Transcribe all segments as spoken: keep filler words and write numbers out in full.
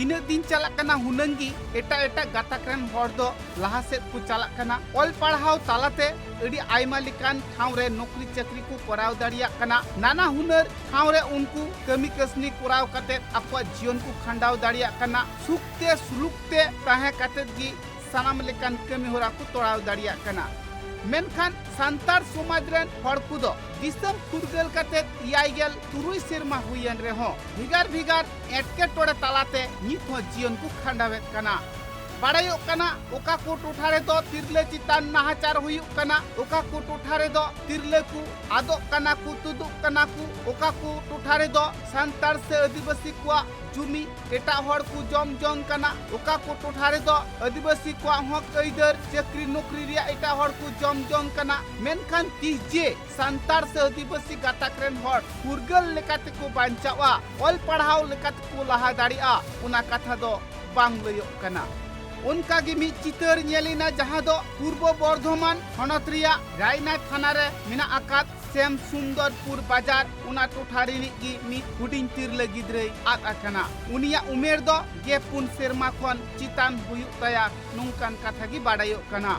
ᱛᱤᱱᱟᱹᱜ ᱫᱤᱱ ᱪᱟᱞᱟᱜ ᱠᱟᱱᱟ, ᱦᱩᱱᱟᱹᱝ ᱜᱮ ᱮᱴᱟᱜ ᱮᱴᱟᱜ ᱜᱟᱛᱟᱠ ᱨᱮᱱ ᱦᱚᱲ ᱫᱚ ᱞᱟᱦᱟ ᱥᱮᱫ ᱠᱚ ᱪᱟᱞᱟᱜ ᱠᱟᱱᱟ᱾ ᱚᱞ ᱯᱟᱲᱦᱟᱣ ᱛᱟᱞᱟᱛᱮ ᱟᱹᱰᱤ ᱟᱭᱢᱟ ᱞᱮᱠᱟᱱ ᱴᱷᱟᱶ ᱨᱮ ᱱᱚᱠᱨᱤ ᱪᱟᱹᱠᱨᱤ ᱠᱚ ᱠᱚᱨᱟᱣ ᱫᱟᱲᱮᱭᱟᱜ ᱠᱟᱱᱟ᱾ ᱱᱟᱱᱟ ᱦᱩᱱᱟᱹᱨ ᱴᱷᱟᱶ ᱨᱮ ᱩᱱᱠᱩ ᱠᱟᱹᱢᱤ ᱠᱟᱹᱥᱱᱤ ᱠᱚᱨᱟᱣ ᱠᱟᱛᱮ ᱟᱠᱚᱣᱟᱜ ᱡᱤᱭᱚᱱ ᱠᱚ ᱠᱷᱟᱸᱰᱟᱣ ᱫᱟᱲᱮᱭᱟᱜ ᱠᱟᱱᱟ᱾ ᱥᱩᱠ ᱛᱮ ᱥᱩᱞᱩᱠ ᱛᱮ ᱛᱟᱦᱮᱸ ᱠᱟᱛᱮ ᱜᱮ ᱥᱟᱱᱟᱢ ᱞᱮᱠᱟᱱ ᱠᱟᱹᱢᱤ ᱦᱚᱨᱟ ᱠᱚ ᱛᱚᱲᱟᱣ ᱫᱟᱲᱮᱭᱟᱜ ᱠᱟᱱᱟ᱾ ᱢᱮᱱᱠᱷᱟᱱ ᱥᱟᱱᱛᱟᱲ ᱥᱚᱢᱟᱡᱽ ᱨᱮᱱ ᱦᱚᱲ ᱠᱚᱫᱚ ᱫᱤᱥᱚᱢ ᱯᱷᱩᱨᱜᱟᱹᱞ ᱠᱟᱛᱮ ᱮᱭᱟᱭ ᱜᱮᱞ ᱛᱩᱨᱩᱭ ᱥᱮᱨᱢᱟ ᱦᱩᱭᱮᱱ ᱨᱮᱦᱚᱸ ᱵᱷᱮᱜᱟᱨ ᱵᱷᱮᱜᱟᱨ ᱮᱴᱠᱮᱴᱚᱬᱮ ᱛᱟᱞᱟᱛᱮ ᱱᱤᱛ ᱦᱚᱸ ᱡᱤᱭᱚᱱ ᱠᱚ ᱠᱷᱟᱸᱰᱟᱣᱮᱫ ᱠᱟᱱᱟ᱾ ᱵᱟᱲᱟᱭᱚᱜ ᱠᱟᱱᱟ, ᱚᱠᱟ ᱠᱚ ᱴᱚᱴᱷᱟ ᱨᱮᱫᱚ ᱛᱤᱨᱞᱟᱹ ᱪᱮᱛᱟᱱ ᱱᱟᱦᱟᱪᱟᱨ ᱦᱩᱭᱩᱜ ᱠᱟᱱᱟ, ᱚᱠᱟ ᱠᱚ ᱴᱚᱴᱷᱟ ᱨᱮᱫᱚ ᱛᱤᱨᱞᱟᱹ ᱠᱚ ᱟᱫᱚᱜ ᱠᱟᱱᱟ ᱠᱚ, ᱛᱩᱫᱩᱜ ᱠᱟᱱᱟ ᱠᱚ, ᱚᱠᱟ ᱠᱚ ᱴᱚᱴᱷᱟ ᱨᱮᱫᱚ ᱥᱟᱱᱛᱟᱲ ᱥᱮ ᱟᱹᱫᱤᱵᱟᱹᱥᱤ ᱠᱚᱣᱟᱜ ᱡᱩᱢᱤ ᱮᱴᱟᱜ ᱦᱚᱲ ᱠᱚ ᱡᱚᱢ ᱡᱚᱝ ᱠᱟᱱᱟ, ᱚᱠᱟ ᱠᱚ ᱴᱚᱴᱷᱟ ᱨᱮᱫᱚ ᱟᱹᱫᱤᱵᱟᱹᱥᱤ ᱠᱚᱣᱟᱜ ᱦᱚᱸᱠ ᱟᱹᱭᱫᱟᱹᱨ, ᱪᱟᱹᱠᱨᱤ ᱱᱚᱠᱨᱤ ᱨᱮᱭᱟᱜ ᱮᱴᱟᱜ ᱦᱚᱲ ᱠᱚ ᱡᱚᱢ ᱡᱚᱝ ᱠᱟᱱᱟ, ᱢᱮᱱᱠᱷᱟᱱ ᱛᱤᱥ ᱡᱮ ᱥᱟᱱᱛᱟᱲ ᱥᱮ ᱟᱹᱫᱤᱵᱟᱹᱥᱤ ᱜᱟᱛᱟᱠ ᱨᱮᱱ ᱦᱚᱲ ᱯᱷᱩᱨᱜᱟᱹᱞ ᱞᱮᱠᱟ ᱛᱮᱠᱚ ᱵᱟᱧᱪᱟᱣᱜᱼᱟ, ᱚᱞ ᱯᱟᱲᱦᱟᱣ ᱞᱮᱠᱟ ᱛᱮᱠᱚ ᱞᱟᱦᱟ ᱫᱟᱲᱮᱭᱟᱜᱼᱟ, ᱚᱱᱟ ᱠᱟᱛᱷᱟ ᱫᱚ ᱵᱟᱝ ᱞᱟᱹᱭᱚᱜ ᱠᱟᱱᱟ᱾ ᱚᱱᱠᱟ ᱜᱮ ᱢᱤᱫ ᱪᱤᱛᱟᱹᱨ ᱧᱮᱞ ᱮᱱᱟ, ᱡᱟᱦᱟᱸ ᱫᱚ ᱯᱩᱨᱵᱚ ᱵᱚᱨᱫᱷᱚᱢᱟᱱ ᱦᱚᱱᱚᱛ ᱨᱮᱭᱟᱜ ᱨᱟᱭᱱᱟ ᱛᱷᱟᱱᱟ ᱨᱮ ᱢᱮᱱᱟᱜ ᱟᱠᱟᱫ ᱥᱮᱢ ᱥᱩᱱᱫᱚᱨᱯᱩᱨ ᱵᱟᱡᱟᱨ, ᱚᱱᱟ ᱴᱚᱴᱷᱟ ᱨᱤᱱᱤᱡ ᱜᱮ ᱢᱤᱫ ᱦᱩᱰᱤᱧ ᱛᱤᱨᱞᱟᱹ ᱜᱤᱫᱽᱨᱟᱹᱭ ᱟᱫ ᱟᱠᱟᱱᱟ᱾ ᱩᱱᱤᱭᱟᱜ ᱩᱢᱮᱨ ᱫᱚ ᱜᱮ ᱯᱩᱱ ᱥᱮᱨᱢᱟ ᱠᱷᱚᱱ ᱪᱮᱛᱟᱱ ᱦᱩᱭᱩᱜ ᱛᱟᱭᱟ, ᱱᱚᱝᱠᱟᱱ ᱠᱟᱛᱷᱟ ᱜᱮ ᱵᱟᱰᱟᱭᱚᱜ ᱠᱟᱱᱟ᱾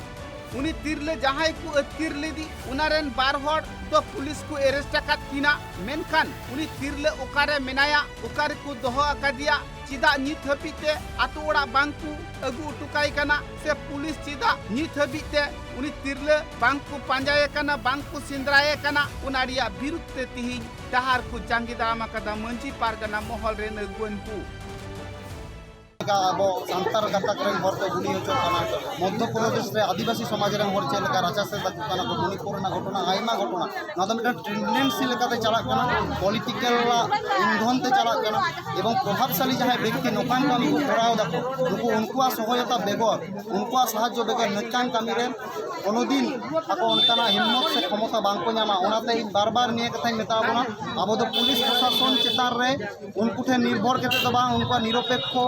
ᱩᱱᱤ ᱛᱤᱨᱞᱟᱹ ᱡᱟᱦᱟᱸᱭ ᱠᱚ ᱟᱹᱛᱠᱤᱨ ᱞᱮᱫᱮ, ᱚᱱᱟ ᱨᱮᱱ ᱵᱟᱨ ᱦᱚᱲ ᱫᱚ ᱯᱩᱞᱤᱥ ᱠᱚ ᱮᱨᱮᱥᱴ ᱟᱠᱟᱫ ᱠᱤᱱᱟ, ᱢᱮᱱᱠᱷᱟᱱ ᱩᱱᱤ ᱛᱤᱨᱞᱟᱹ ᱚᱠᱟᱨᱮ ᱢᱮᱱᱟᱭᱟ, ᱚᱠᱟ ᱨᱮᱠᱚ ᱫᱚᱦᱚ ᱟᱠᱟᱫᱮᱭᱟ, ᱪᱮᱫᱟᱜ ᱱᱤᱛ ᱦᱟᱹᱵᱤᱡ ᱛᱮ ᱟᱛᱳ ᱚᱲᱟᱜ ᱵᱟᱝ ᱠᱚ ᱟᱹᱜᱩ ᱦᱚᱴᱚ ᱠᱟᱭ ᱠᱟᱱᱟ, ᱥᱮ ᱯᱩᱞᱤᱥ ᱪᱮᱫᱟᱜ ᱱᱤᱛ ᱦᱟᱹᱵᱤᱡ ᱛᱮ ᱩᱱᱤ ᱛᱤᱨᱞᱟᱹ ᱵᱟᱝ ᱠᱚ ᱯᱟᱸᱡᱟᱭᱮ ᱠᱟᱱᱟ, ᱵᱟᱝ ᱠᱚ ᱥᱮᱸᱫᱽᱨᱟᱭᱮ ᱠᱟᱱᱟ, ᱚᱱᱟ ᱨᱮᱭᱟᱜ ᱵᱤᱨᱩᱫᱷ ᱛᱮ ᱛᱤᱦᱤᱧ ᱰᱟᱦᱟᱨ ᱠᱚ ᱡᱟᱸᱜᱮ ᱫᱟᱨᱟᱢ ᱟᱠᱟᱫᱟ ᱢᱟᱹᱡᱷᱤ ᱯᱟᱨᱜᱟᱱᱟ ᱢᱚᱦᱚᱞ ᱨᱮᱱ ᱟᱹᱜᱩᱣᱟᱹᱱ ᱠᱚ᱾ ᱟᱵᱚ ᱥᱟᱱᱛᱟᱲ ᱜᱟᱛᱟᱠ ᱨᱮᱱ ᱦᱚᱲ ᱠᱚ ᱜᱩᱞᱤ ᱦᱚᱪᱚᱜ ᱠᱟᱱᱟ, ᱢᱚᱫᱽᱫᱷᱚ ᱯᱨᱚᱫᱮᱥ ᱨᱮ ᱟᱹᱫᱤᱵᱟᱹᱥᱤ ᱥᱚᱢᱟᱡᱽ ᱨᱮᱱ ᱦᱚᱲ ᱪᱮᱫ ᱞᱮᱠᱟ ᱨᱟᱪᱟ ᱥᱮᱫ ᱟᱠᱚ ᱠᱟᱱᱟ ᱠᱚ, ᱢᱚᱱᱤᱯᱩᱨ ᱨᱮᱱᱟᱜ ᱜᱷᱚᱴᱚᱱᱟ, ᱟᱭᱢᱟ ᱜᱷᱚᱴᱚᱱᱟ, ᱱᱚᱣᱟ ᱫᱚ ᱢᱤᱫᱴᱟᱝ ᱴᱮᱱᱰᱮᱱᱥᱤ ᱞᱮᱠᱟᱛᱮ ᱪᱟᱞᱟᱜ ᱠᱟᱱᱟ, ᱯᱚᱞᱤᱴᱤᱠᱮᱞ ᱤᱱᱫᱷᱚᱱ ᱛᱮ ᱪᱟᱞᱟᱜ ᱠᱟᱱᱟ᱾ ᱮᱵᱚᱝ ᱯᱨᱚᱵᱷᱟᱵᱽᱥᱟᱞᱤ ᱡᱟᱦᱟᱸᱭ ᱵᱮᱠᱛᱤ ᱱᱚᱝᱠᱟᱱ ᱠᱟᱹᱢᱤ ᱠᱚ ᱠᱚᱨᱟᱣ ᱫᱟᱠᱚ, ᱱᱩᱠᱩ ᱩᱱᱠᱩᱣᱟᱜ ᱥᱚᱦᱚᱡᱚᱛᱟ ᱵᱮᱜᱚᱨ, ᱩᱱᱠᱩᱣᱟᱜ ᱥᱟᱦᱟᱡᱽᱡᱚ ᱵᱮᱜᱚᱨ ᱱᱚᱝᱠᱟᱱ ᱠᱟᱹᱢᱤ ᱨᱮ ᱠᱳᱱᱳ ᱫᱤᱱ ᱟᱠᱚ ᱚᱱᱠᱟᱱᱟᱜ ᱦᱤᱢᱢᱚᱛ ᱥᱮ ᱠᱷᱚᱢᱚᱛᱟ ᱵᱟᱝ ᱠᱚ ᱧᱟᱢᱟ᱾ ᱚᱱᱟᱛᱮ ᱤᱧ ᱵᱟᱨ ᱵᱟᱨ ᱱᱤᱭᱟᱹ ᱠᱟᱛᱷᱟᱧ ᱢᱮᱛᱟ ᱵᱚᱱᱟ, ᱟᱵᱚ ᱫᱚ ᱯᱩᱞᱤᱥ ᱯᱨᱚᱥᱟᱥᱚᱱ ᱪᱮᱛᱟᱱ ᱨᱮ ᱩᱱᱠᱩ ᱴᱷᱮᱱ ᱱᱤᱨᱵᱷᱚᱨ ᱠᱟᱛᱮ ᱫᱚ ᱵᱟᱝ, ᱩᱱᱠᱩᱣᱟᱜ ᱱᱤᱨᱚᱯᱮᱠᱠᱷᱚ,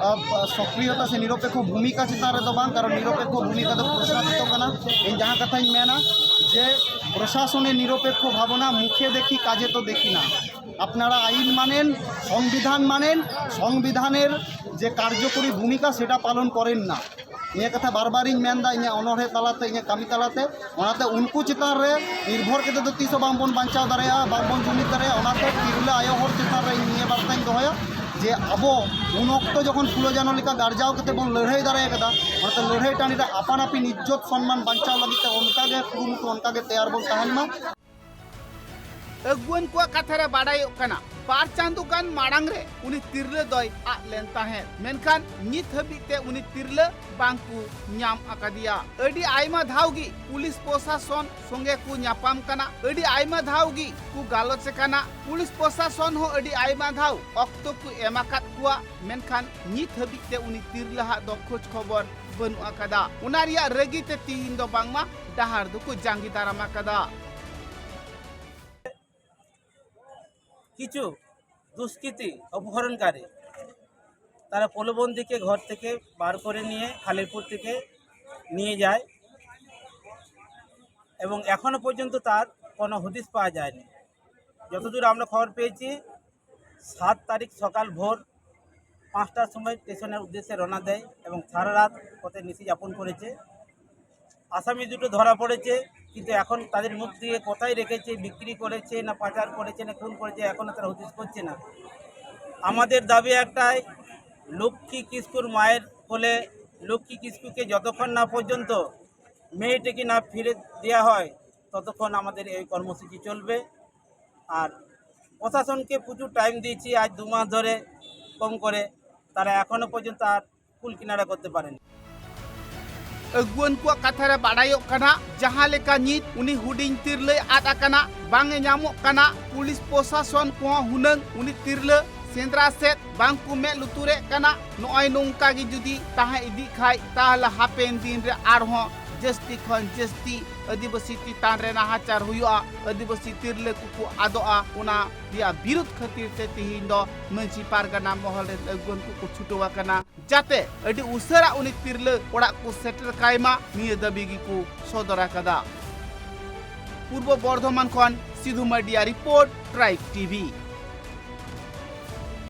ᱟ, ᱥᱚᱠᱨᱤᱭᱚᱛᱟ ᱥᱮ ᱱᱤᱨᱚᱯᱮᱠᱠᱷᱚ ᱵᱷᱩᱢᱤᱠᱟ ᱪᱮᱛᱟᱱ ᱨᱮᱫᱚ ᱵᱟᱝ, ᱠᱟᱨᱚᱱ ᱱᱤᱨᱚᱯᱮᱠᱠᱷᱚ ᱵᱷᱩᱢᱤᱠᱟ ᱫᱚ ᱯᱨᱚᱥᱱᱟᱛᱤᱛᱚ ᱠᱟᱱᱟ᱾ ᱤᱧ ᱡᱟᱦᱟᱸ ᱠᱟᱛᱷᱟᱧ ᱢᱮᱱᱟ যে প্রশাসনের নিরপেক্ষ ভাবনা, মুখে দেখি কাজে তো দেখি না। আপনারা আইন মানেন, সংবিধান মানেন, সংবিধানের যে কার্যকরী ভূমিকা সেটা পালন করেন না। ᱱᱤᱭᱟᱹ ᱠᱟᱛᱷᱟ ᱵᱟᱨ ᱵᱟᱨᱤᱧ ᱢᱮᱱᱫᱟ ᱤᱧᱟᱹᱜ ᱚᱱᱚᱬᱦᱮ ᱛᱟᱞᱟᱛᱮ, ᱤᱧᱟᱹᱜ ᱠᱟᱹᱢᱤ ᱛᱟᱞᱟᱛᱮ᱾ ᱚᱱᱟᱛᱮ ᱩᱱᱠᱩ ᱪᱮᱛᱟᱱ ᱨᱮ ᱱᱤᱨᱵᱷᱚᱨ ᱠᱟᱛᱮ ᱫᱚ ᱛᱤᱥ ᱦᱚᱸ ᱵᱟᱝᱵᱚᱱ ᱵᱟᱧᱪᱟᱣ ᱫᱟᱲᱮᱭᱟᱜᱼᱟ, ᱵᱟᱝᱵᱚᱱ ᱡᱩᱢᱤᱫ ᱫᱟᱲᱮᱭᱟᱜᱼᱟ᱾ ᱚᱱᱟᱛᱮ ᱛᱤᱨᱞᱟᱹ ᱟᱭᱳ ᱦᱚᱲ ᱪᱮᱛᱟᱱ ᱨᱮ ᱤᱧ ᱱᱤᱭᱟᱹ ᱵᱟᱨᱛᱟᱧ ᱫᱚᱦᱚᱭᱟ ᱡᱮ ᱟᱵᱚ ᱩᱱ ᱚᱠᱛᱚ ᱡᱚᱠᱷᱚᱱ ᱯᱷᱩᱞᱳ ᱡᱷᱟᱱᱚ ᱞᱮᱠᱟ ᱜᱟᱨᱡᱟᱣ ᱠᱟᱛᱮ ᱵᱚᱱ ᱞᱟᱹᱲᱦᱟᱹᱭ ᱫᱟᱲᱮ ᱠᱟᱫᱟ, ᱚᱱᱟᱛᱮ ᱞᱟᱹᱲᱦᱟᱹᱭ ᱴᱟᱺᱰᱤ ᱨᱮ ᱟᱯᱟᱱ ᱟᱹᱯᱤᱱ ᱤᱡᱽᱡᱚᱛ ᱥᱚᱱᱢᱟᱱ ᱵᱟᱧᱪᱟᱣ ᱞᱟᱹᱜᱤᱫ ᱛᱮ ᱚᱱᱠᱟ ᱜᱮ ᱠᱩᱨᱩᱢᱩᱴᱩ, ᱚᱱᱠᱟ ᱜᱮ ᱛᱮᱭᱟᱨ ᱵᱚᱱ ᱛᱟᱦᱮᱱ ᱢᱟ᱾ ᱟᱹᱜᱩᱣᱟᱹᱱ ᱠᱚᱣᱟᱜ ᱠᱟᱛᱷᱟ ᱨᱮ ᱵᱟᱰᱟᱭᱚᱜ ᱠᱟᱱᱟ, ᱵᱟᱨ ᱪᱟᱸᱫᱳ ᱜᱟᱱ ᱢᱟᱲᱟᱝ ᱨᱮ ᱩᱱᱤ ᱛᱤᱨᱞᱟᱹ ᱫᱚᱭ ᱟᱫ ᱞᱮᱱ ᱛᱟᱦᱮᱸᱫ, ᱢᱮᱱᱠᱷᱟᱱ ᱱᱤᱛ ᱦᱟᱹᱵᱤᱡ ᱛᱮ ᱩᱱᱤ ᱛᱤᱨᱞᱟᱹ ᱵᱟᱝ ᱠᱚ ᱧᱟᱢ ᱟᱠᱟᱫᱮᱭᱟ᱾ ᱟᱹᱰᱤ ᱟᱭᱢᱟ ᱫᱷᱟᱣ ᱜᱮ ᱯᱩᱞᱤᱥ ᱯᱨᱚᱥᱟᱥᱚᱱ ᱥᱚᱸᱜᱮ ᱠᱚ ᱧᱟᱯᱟᱢ ᱠᱟᱱᱟ, ᱟᱹᱰᱤ ᱟᱭᱢᱟ ᱫᱷᱟᱣ ᱜᱮ ᱠᱚ ᱜᱟᱞᱚᱪ ᱟᱠᱟᱱᱟ, ᱯᱩᱞᱤᱥ ᱯᱨᱚᱥᱟᱥᱚᱱ ᱦᱚᱸ ᱟᱹᱰᱤ ᱟᱭᱢᱟ ᱫᱷᱟᱣ ᱚᱠᱛᱚ ᱠᱚ ᱮᱢ ᱟᱠᱟᱫ ᱠᱚᱣᱟ, ᱢᱮᱱᱠᱷᱟᱱ ᱱᱤᱛ ᱦᱟᱹᱵᱤᱡ ᱛᱮ ᱩᱱᱤ ᱛᱤᱨᱞᱟᱹ ᱦᱟᱜ ᱫᱚ ᱠᱷᱳᱡᱽ ᱠᱷᱚᱵᱚᱨ ᱵᱟᱹᱱᱩᱜ ᱟᱠᱟᱫᱟ᱾ ᱚᱱᱟ ᱨᱮᱭᱟᱜ ᱨᱟᱹᱜᱤ ᱛᱮ ᱛᱤᱦᱤᱧ ᱫᱚ ᱵᱟᱝᱢᱟ ᱰᱟᱦᱟᱨ ᱫᱚᱠᱚ ᱡᱟᱸᱜᱮ ᱫᱟᱨᱟᱢ ᱟᱠᱟᱫᱟ᱾ কিছু দুষ্কৃতী অপহরণকারী তারা প্রলোভন দিকে ঘর থেকে বার করে নিয়ে খালিরপুর থেকে নিয়ে যায় এবং এখনো পর্যন্ত তার কোনো হদিস পাওয়া যায়নি। যতদূর আমরা খবর পেয়েছি, সাত তারিখ সকাল ভোর পাঁচটার সময় স্টেশনের উদ্দেশ্যে রওনা দেয় এবং সারা রাত পথে নিশি যাপন করেছে। আসামি দুটো ধরা পড়েছে, কিন্তু এখন তাদের মুখ দিয়ে কোথায় রেখেছে, বিক্রি করেছে না পাচার করেছে না খুন করেছে, এখনো তারা হদিস করছে না। আমাদের দাবি একটাই, লক্ষ্মী কিস্কুর মায়ের কোলে লক্ষ্মী কিস্কুকে যতক্ষণ না পর্যন্ত মেয়েটিকে না ফিরে দেওয়া হয়, ততক্ষণ আমাদের এই কর্মসূচি চলবে। আর প্রশাসনকে প্রচুর টাইম দিয়েছি, আজ দু মাস ধরে কম করে, তারা এখনো পর্যন্ত আর কুল কিনারা করতে পারেনি। ᱟᱹᱜᱩᱣᱟᱹᱱ ᱠᱚᱣᱟᱜ ᱠᱟᱛᱷᱟ ᱨᱮ ᱵᱟᱰᱟᱭᱚᱜ ᱠᱟᱱᱟ, ᱡᱟᱦᱟᱸ ᱞᱮᱠᱟ ᱱᱤᱛ ᱩᱱᱤ ᱦᱩᱰᱤᱧ ᱛᱤᱨᱞᱟᱹᱭ ᱟᱫ ᱟᱠᱟᱱᱟ, ᱵᱟᱝ ᱮ ᱧᱟᱢᱚᱜ ᱠᱟᱱᱟ, ᱯᱩᱞᱤᱥ ᱯᱨᱚᱥᱟᱥᱚᱱ ᱠᱚᱦᱚᱸ ᱦᱩᱱᱟᱹᱝ ᱩᱱᱤ ᱛᱤᱨᱞᱟᱹ ᱥᱮᱸᱫᱽᱨᱟ ᱥᱮᱫ ᱵᱟᱝ ᱠᱚ ᱢᱮᱫ ᱞᱩᱛᱩᱨᱮᱫ ᱠᱟᱱᱟ᱾ ᱱᱚᱜᱼᱚᱭ ᱱᱚᱝᱠᱟ ᱜᱮ ᱡᱩᱫᱤ ᱛᱟᱦᱮᱸ ᱤᱫᱤᱜ ᱠᱷᱟᱡ, ᱛᱟᱦᱞᱮ ᱦᱟᱯᱮᱱ ᱫᱤᱱ ᱨᱮ ᱟᱨᱦᱚᱸ ᱡᱟᱹᱥᱛᱤ ᱠᱷᱚᱱ ᱡᱟᱹᱥᱛᱤ ᱟᱹᱫᱤᱵᱟᱹᱥᱤ ᱪᱮᱛᱟᱱ ᱨᱮ ᱱᱟᱦᱟᱪᱟᱨ ᱦᱩᱭᱩᱜᱼᱟ, ᱟᱹᱫᱤᱵᱟᱹᱥᱤ ᱛᱤᱨᱞᱟᱹ ᱠᱚᱠᱚ ᱟᱫᱚᱜᱼᱟ᱾ ᱚᱱᱟ ᱨᱮᱭᱟᱜ ᱵᱤᱨᱩᱫᱷ ᱠᱷᱟᱹᱛᱤᱨ ᱛᱮ ᱛᱮᱦᱮᱧ ᱫᱚ ᱢᱟᱹᱡᱷᱤ ᱯᱟᱨᱜᱟᱱᱟ ᱢᱚᱦᱚᱞ ᱨᱮᱱ ᱟᱹᱜᱩᱣᱟᱹᱱ ᱠᱚᱠᱚ ᱪᱷᱩᱴᱟᱹᱣ ᱟᱠᱟᱱᱟ, ᱡᱟᱛᱮ ᱟᱹᱰᱤ ᱩᱥᱟᱹᱨᱟ ᱩᱱᱤ ᱛᱤᱨᱞᱟᱹ ᱚᱲᱟᱜ ᱠᱚ ᱥᱮᱴᱮᱨ ᱠᱟᱭ ᱢᱟ, ᱱᱤᱭᱟᱹ ᱫᱟᱹᱵᱤ ᱜᱮᱠᱚ ᱥᱚᱫᱚᱨ ᱟᱠᱟᱫᱟ᱾ ᱯᱩᱨᱵᱚ ᱵᱚᱨᱫᱷᱚᱢᱟᱱ ᱠᱷᱚᱱ ᱥᱤᱫᱷᱩ ᱢᱟᱨᱰᱤᱭᱟᱜ ᱨᱤᱯᱳᱨᱴ, ᱴᱨᱟᱭᱤᱵᱽ ᱴᱤᱵᱷᱤ᱾